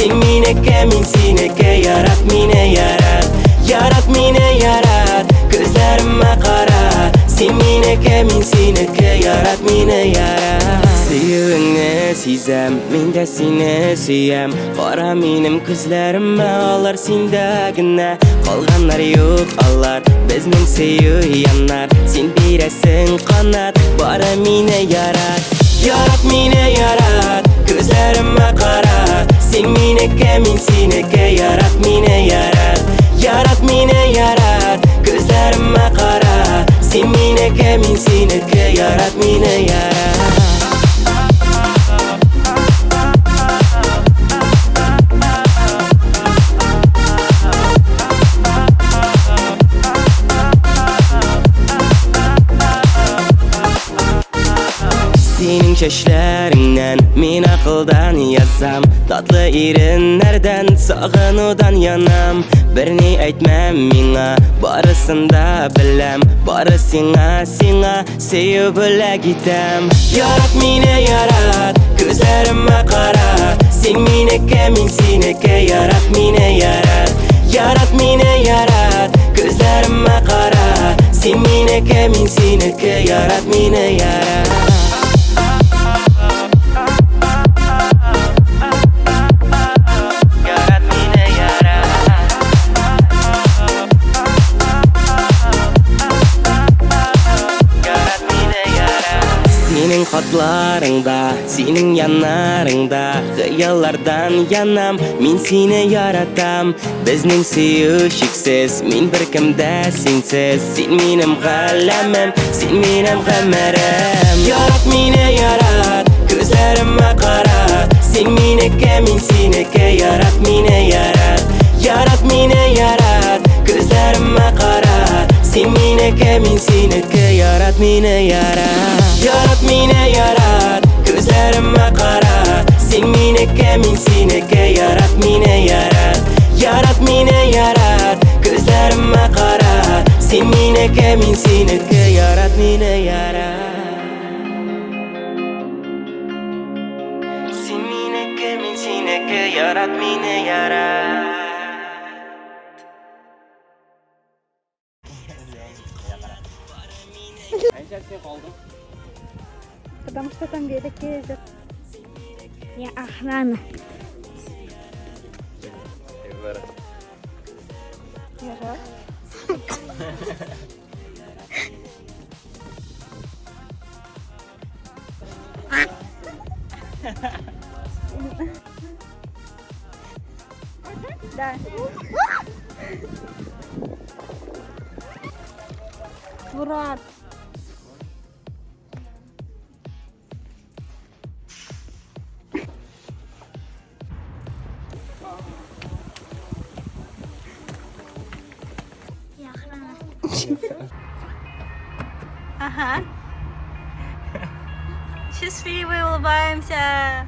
Син минеке, мин синеке, ярат мине, ярат. Ярат мине, ярат, күзләремә кара. Син минеке, мин синеке, ярат мине, ярат. Сөюеңне сизәм, мин дә сине сөям. Кара минем күзләремә, алар синдә генә. Калганнар юк алар, безнең сөю яннар. Син бирәсең канат, бары мине ярат. Ярат мине, ярат, күзләремә кара. Син минеке, мин синеке, ярат мине, ярат. Ярат мине, ярат, күзләремә кара. Син минеке, мин синеке, ярат мине, ярат. Синең чәчләреңнән мин акылдан язам, татлы иреннәрдән сагынудан янам. Берни әйтмәм миңа, барысын да беләм, бары сиңа, сиңа сөю бүләк итәм. Ярат мине, ярат, күзләремә кара. Син минеке, мин синеке, ярат мине, ярат. Ярат мине, ярат, күзләремә кара. Син минеке, мин синеке, ярат мине, ярат. Ярат мине, ярат. Ярат мине, ярат. Синең хатларыңда, синең яннарыңда хыяллардан янам, мин сине яратам. Безнең сөю чиксез, мин беркемдә синсез. Син минем галәмем, син минем гомерем. Ярат мине, ярат, күзләремә кара. Син минеке, мин синеке, ярат мине, ярат. Ярат мине, ярат, күзләремә кара. Син минеке, мин синеке, ярат мине, ярат. Ярат мине, ярат, күзләремә кара. Син минеке, мин синеке, ярат мине, ярат. Ярат мине, ярат, күзләремә кара. Син минеке, мин синеке, ярат мине, ярат. Син минеке, мин синеке, ярат мине, ярат. Потому что там велики ездят. Я охрана. Ярат. Да. Мурат. Я охрана. Ага. Счастливые, улыбаемся.